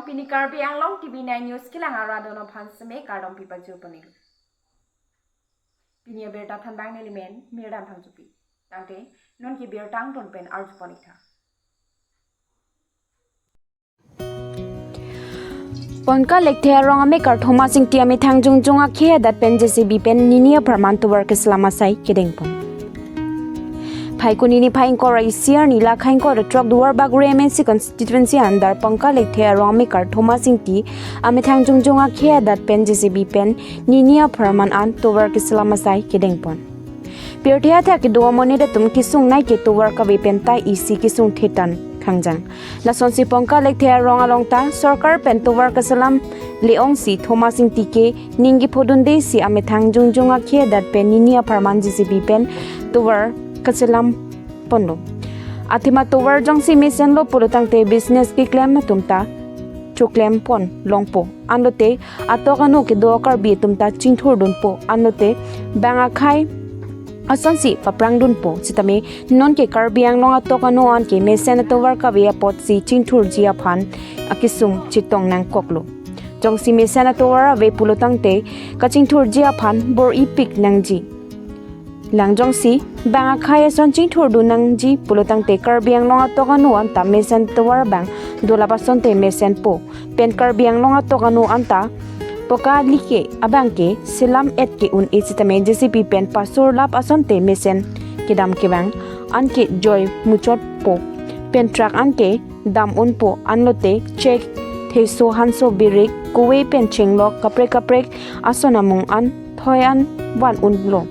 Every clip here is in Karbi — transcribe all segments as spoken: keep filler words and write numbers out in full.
Pini Karbi Anglong T V nine News kelang arat atum aphan seme kardom pipajir pon-iklo. Pini abirta thanbang nelimen Mirdan Phangchopi. Tangte non ke birta angton pen arju pon-ik tha. Ponka Lekthe arong amekar Thomas Ingti amethang jongjong akhei adat pen J C B pen nini apharman tovar keselam asai kedengpon. Phaikuni niphai ingkoi ra isi arni la khaingkoi ra throk Duarbagori M A C constituency under Ponka Lekthe arong amekar Thomas Ingti amethang jongjong akhei adat pen J C B pen nini apharman an tovar keselam asai kedengpon. Pirthe athak kedo amonit atum kesungnei ke tovar kave pen ta isi kesung thetan khangjang. Lasonsi Ponka Lekthe arong along ta sorkar pen tovar keselam le-ongsi Thomas Ingti ke ning kephodunde si amethang jongjong akhei adat pen nini apharman J C B pen tovar keselam ponlo. Athema tovar jongsi mesenlo pulo tangte business keklem atum ta choklem pon longpo. Anlote atok ano kedo Karbi atum ta chingthurdunpo. Anlote bang akhei asonsi paprangdunpo. Sitame non ke Karbi Anglong atok ano an ke mesen atovar kave apotsi chingthurji aphan akesung chetong nangkoklo. Jongsi mesen atovar ave pulo tangte kachingthurji aphan bor-ipik nangji. Lang jongsi bang akhei ason chingthurdun nangji pulo tangte Karbi Anglong atok ano an ta mesen tovar bang dolap asonte mesenpo. Pen Karbi Anglong atok ano an ta poka like abang ke selam et ke un-e sitame J C B pen pasor lap asonte mesen kedam kevang an ke joi muchotpo. Pen truck an ke dam unpo. Anlote chek, theso, hanso, birik, kove pen chenglok kaprek kaprek ason amung an thoi an van unlo.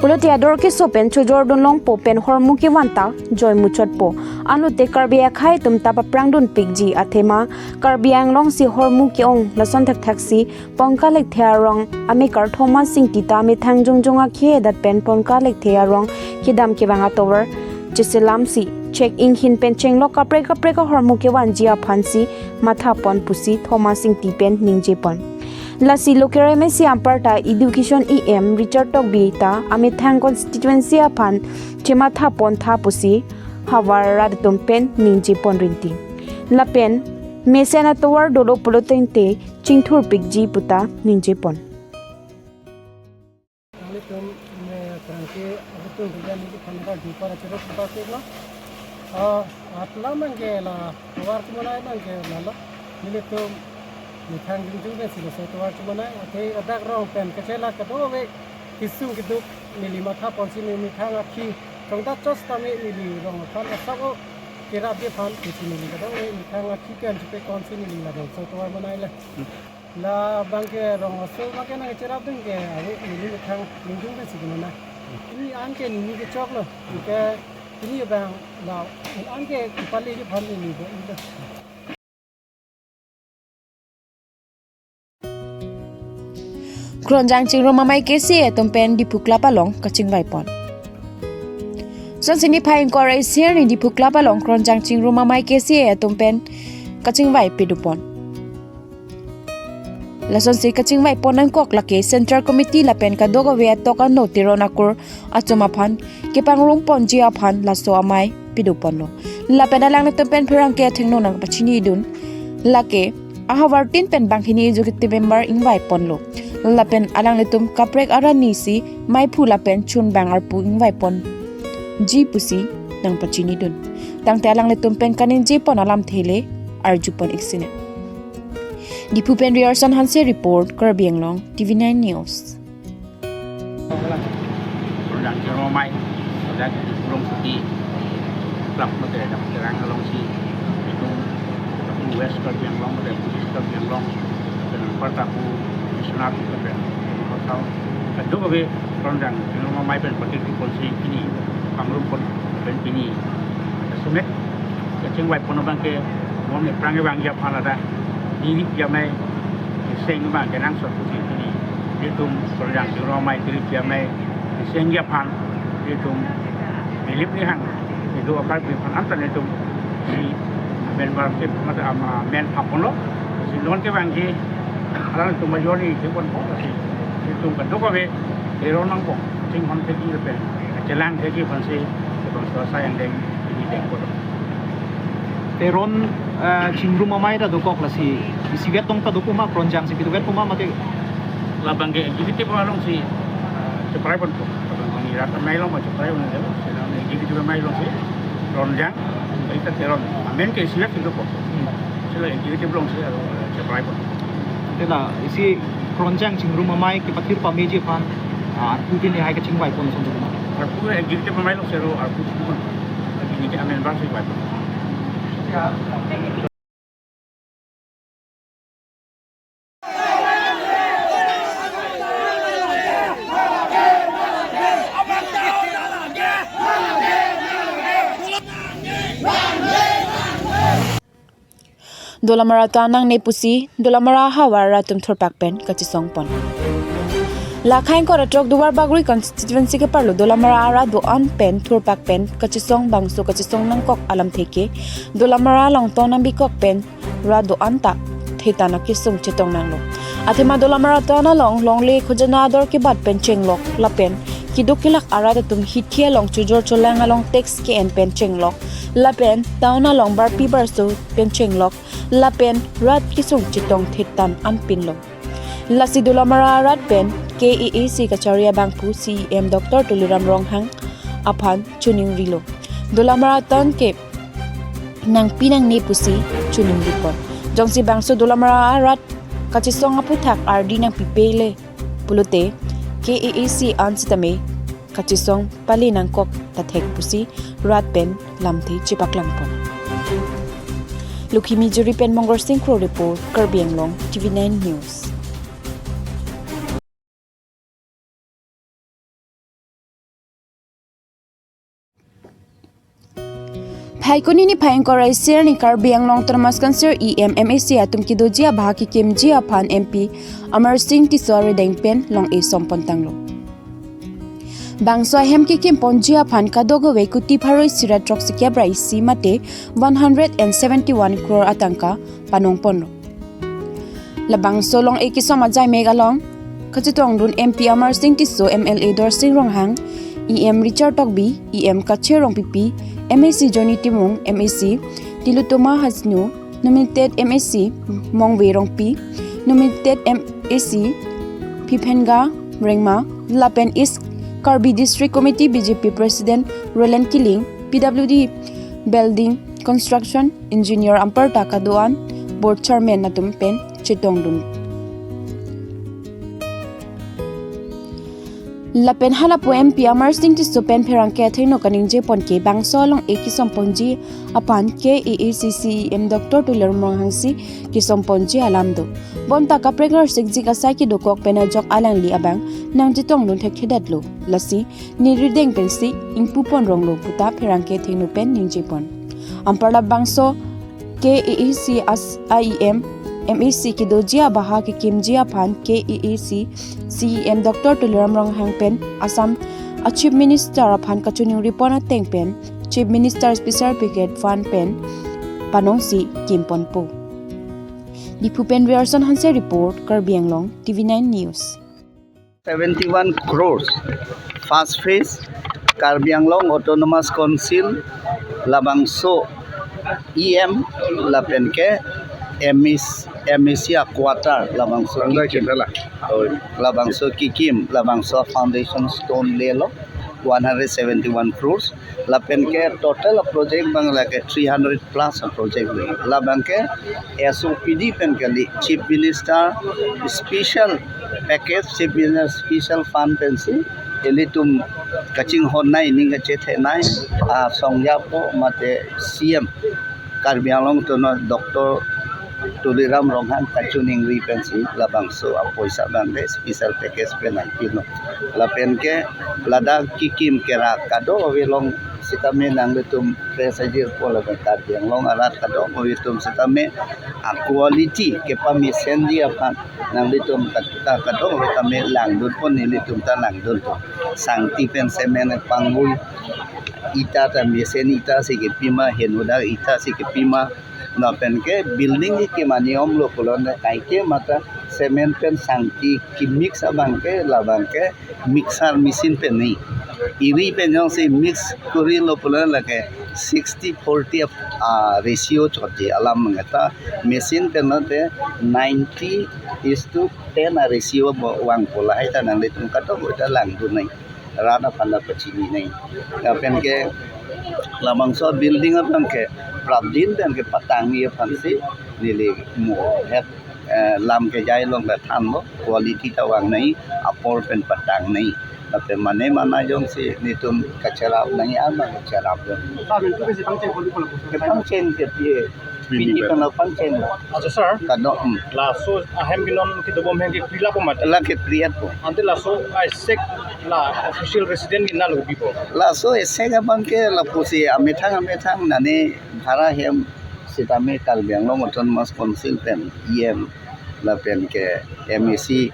Pulote ador keso pen chojordun longpo pen hormu kevan ta joi muchotpo. Anlote Karbi akhei atum ta paprangdunpikji athema Karbi Anglong si hormu ke-ong lason thakthaksi Ponka Lekthe arong amekar Thomas Ingti ta amethang jongjong akhei adat pen Ponka Lekthe arong kedam kevang atovar cheselamsi chek inghin pen chenglok kaprek kaprek ahormu kevanji aphansi mathapon pusi Thomas Ingti pen ningjepon. Lasi local M A C anparta Education E M Richard Tokbi ta amethang constituency aphan chemathapon tha pusi havar rat atum pen ningjepon rinti. Lapen mesen atovar dolo pulo tangte chingthurpikji puta ningjepon. Nanglitum, eh, kerangke abutung kerja neli phan ka di para cherok kita sih lah. Ah, atla mangke la, tovar kemanai mangke lala. Nelitum methang jongjong pen si laso tovar kemanai. Athe ladak rong pen kachelak kadokave kesung keduk neli mathaponsi neli methang akhei. Tongta chos tame neli rong aphan asap o kerapji aphan isi neli kadokave methang akhei pen chepekonsi neli ladak laso tovar manai le. Labang ke rong aso abang ke nangcherapdun ke ave neli methang jongjong pen si kemanai. Pini an ke neli kechoklo. Ke pini abang la an ke kepali kephan neli bo ilo. Kronjang Chingrum Amei K C A atum pen Diphu Club along kachingvaipon. Lasonsi niphai ingkoi ra isi arni Diphu Club along Kronjang Chingrum Amei K C A atum pen kachingvai pedupon. Lasonsi kachingvaipon nangkok lake Central Committee lapen kadokave atok ano Teron akur achom aphan kepangrumponji aphan laso amei peduponlo. Lapen alanglitum pen pherangke athengno nangpachinidun lake ahavartin pen banghini executive member ingvaiponlo. Lapen alanglitum kaprek arani si maiphu lapen chunbang arpu ingvaiponji pusi nangpachinidun. Tangte alanglitum pen kaningjepon alamthe le arjupon-ik sinang. Diphu pen Riarson Hanse report, Karbi Anglong, T V nine News. Kronjang Chingrum Amei, dak Pulong Suti, Club mate dak Terang alongsi, itum West Karbi Anglong mate East Karbi Anglong, pen anparta pu Biswanath pen, South, kadokave Kronjang Chingrum Amei pen patik ponsi pini pangrumpon pen pini sumet kachingvaipon abang ke, mon aphrang abang ya phan ada, Dilip Yamei, seng abang ke nangsot pusi pini, itum Kronjang Chingrum Amei Dilip Yamei, seng ya phan, itum Dilip Nihang, itum akar pi phan anta itum si member ke mata ama men haponlo, si non ke bang ke, alanglitum majority ke pon pon si, itum kadokave, Teron nangpon, chinghon thekji pen, chelang thekji pen si, itum so sayang deng, ini dengpon. Teron, eh, chingrum amei ta dokok lasi, isivet tong ta dopo ma, Kronjang si piduvet po ma mate. Labang ke executive alongsi, eh, cheprai ponpo. Labang koni rat amei along ma cheprai ponpo. Sila executive amei alongsi, Kronjang, ita Teron. Amen ke isivet si dopo. Hmm. Sila executive alongsi, eh, cheprai ponpo. Ante la isi Kronjang chingrum amei kepathir pameji aphan, ah, arpu pini hai kachingvai pon ason dopo ma? Arpu executive amei alongsi ro arpu chingrum. Lagi ni ke amen bar si vai pon. Dolamara ta nangne pusi Dolamara ahavar atum thurpak pen kachesong pon. Lakhain kora throk Duarbagori constituency keparlo Dolamara arat do-an pen thurpak pen kachesong bangso kachesong nangkok alamthe ke Dolamara along ton nangbi kok pen rat do-an ta thetan akesung chetong nanglo. Athema Dolamara ton along longle khojana ador kebat pen chenglok lapen keduk kelak arat atum hithi along chojor cholang along tax ke-en pen chenglok lapen town along barpi barso pen chenglok lapen rat kesung chetong thetan anpinlo. Lasi Dolamara arat pen K A A C kachari abangphu C E M Doctor Tuliram Ronghang aphan choningrilo. Dolamara ton ke nangpi nangne pusi choningri pon. Jongsi bangso Dolamara arat kachesong aphuthak ardi nangpipele pulote K A A C an sitame kachesong pale nangkok ta thek pusi rat pen lamthe chepaklang pon. Lukhimi Juri pen Mongor Singh Kro report, Karbi Anglong, T V nine News. Phaikuni niphai ingkoi ra isi arni Karbi Anglong Autonomous Council E M, M A C atum kedoji abahak kekimji aphan M P Amar Singh Tisso arideng pen long-e som pon tanglo. Bangso ahem kekim ponji aphan kadokave kuti pharo isi ra throksi kep ra isi mate one hundred and seventy one crore atangka panong ponlo. Labangso long-e kesom ajai mek along kachetongdun M P Amar Singh Tisso, M L A Dorsing Ronghang, E M Richard Tokbi, E M Kache Rongpipi, M A C Johnny Timung, M A C Tilottama Hasnu, nominated M A C Mongve Rongpi, nominated M A C Phiphenga Rengma, lapen East Karbi District Committee B J P President Roland Killing, P W D Building Construction Engineer anparta kado-an Board Chairman atum pen chetongdun. Lapen halapu M P Amar Singh Tisso pen pherangke athengno kaningje pon ke bangso long-e kesom ponji aphan K A A C C E M Doctor Tuliram Ronghang si kesom ponji alam do. Bonta kaprek arsik jik asai kedokok pen ajok alangli abang nangchetongdun thekthedetlo. Lasi neli arideng pensi ingpu pon ronglo puta pherangke athengno pen ningje pon. Anparta bangso K A A C as I M, M A C kedoji abahak kekimji aphan K A A C C E M Doctor Tuliram Ronghang pen Assam a Chief Minister aphan kachoningri pon ateng pen Chief Minister Special Package Fund pen panongsi kim ponpo. Diphu pen Rierson Hanse report, Karbi Anglong, T V nine News. Seventy-one crores. First phase, Karbi Anglong Autonomous Council, labangso E M, lapen ke M A C, M A C a quarter, labangso Bangla kekim. Chindala. Oh, labangso kekim, labangso foundation stone lelo, one hundred seventy-one crores. Lapen ke total project abang lake three hundred plus project le. Labang ke S O P D pen kali, Chief Minister Special Package, Chief Minister Special Fund pensi ilitum kachinghon nai, ning kachethe nai, ah, songjapo mate C M Karbi Anglong Autonomous Doctor Tuliram Ronghang kachoningri pensi labangso apoisa abang ke special package pen nangpilo. Lapen ke ladak kekim kerak kadokave along sitame nanglitum press ajirpo lapen Karbi Anglong arat kadokave atum sitame a quality kepamesenji aphan nanglitum ta, ta kadokave tame langdunpo, nelitum ta langdunpo. Sangti pen cement pangvoi, ita ta mesen ita si kepima, henodak ita si kepima, lapen ke building kekim aniyom lo pulote kaike mata cement pen sangti kemix abang ke, labang ke mixer machine pen ni. Iri pen jongsi mix korilo pulote lake Sixty forty ap-, a ratio chotji alam mangeta, machine pen mate ninety is to ten a ratio bo vangpo, lahai ta nanglitum kadokave ta langdun nang, rat aphan ta pachini nang. Lapen ke labangso building abang ke prapjin pen ke patangji aphansi neli mo het, eh, lam kejai along ta thanlo, quality ta vang nang, apor pen patang nang. Lapen mane mana jongsi nelitum kacherap nang, arma kacherap jong. Sir, nelitum ke si pangcheng koli pala. Kepangcheng ke pie. Pini Pini pen. Pen pangcheng. Acha sir, Kado, hmm. Laso ahem ke non kedobom ahem ke pri lapo mati. La ke pri-etpo. Ante laso a-esek la official resident ke nalo bipo. Laso esek abang ke lapusi amethang amethang nane bhara hem sitame Karbi Anglong Autonomous Council pen E M lapen ke M A C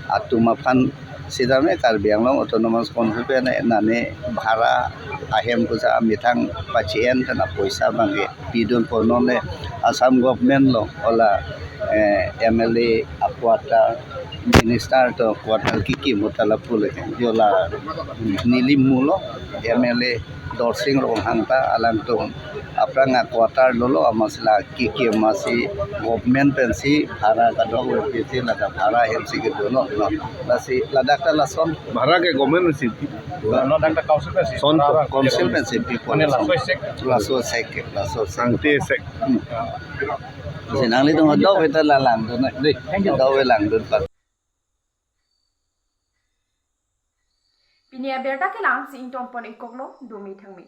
atum aphan sitame Karbi Anglong Autonomous Council pen nane bhara ahem kusa amethang pachi-en pen apoisa abang ke pidun ponnon le Assam government lo ola, eh, M L A a-quarter, minister to quarter kikim ahut ta lapu le ke. Jo la, hmm, neli mulo M L A Dorsing Ronghang ta alangtum aphrang a-quarter dolo, amatsi la kikim amatsi government pensi bhara kadokave si ladak bhara hemsi kedo lo, no. Lasi ladak ta lason. Bhara ke government pensi. No, dak ta council pensi. Son bhara council pensi pi pon. Mane laso esek. Laso esek, laso esek. Sangti esek. Hmm. Si nanglitum kadokave ta la langdun nang, dei. Thank you. Kadokave langdun pa. Pini abirta ke la-ansi ingtonpon-ik koklo, dome thangme.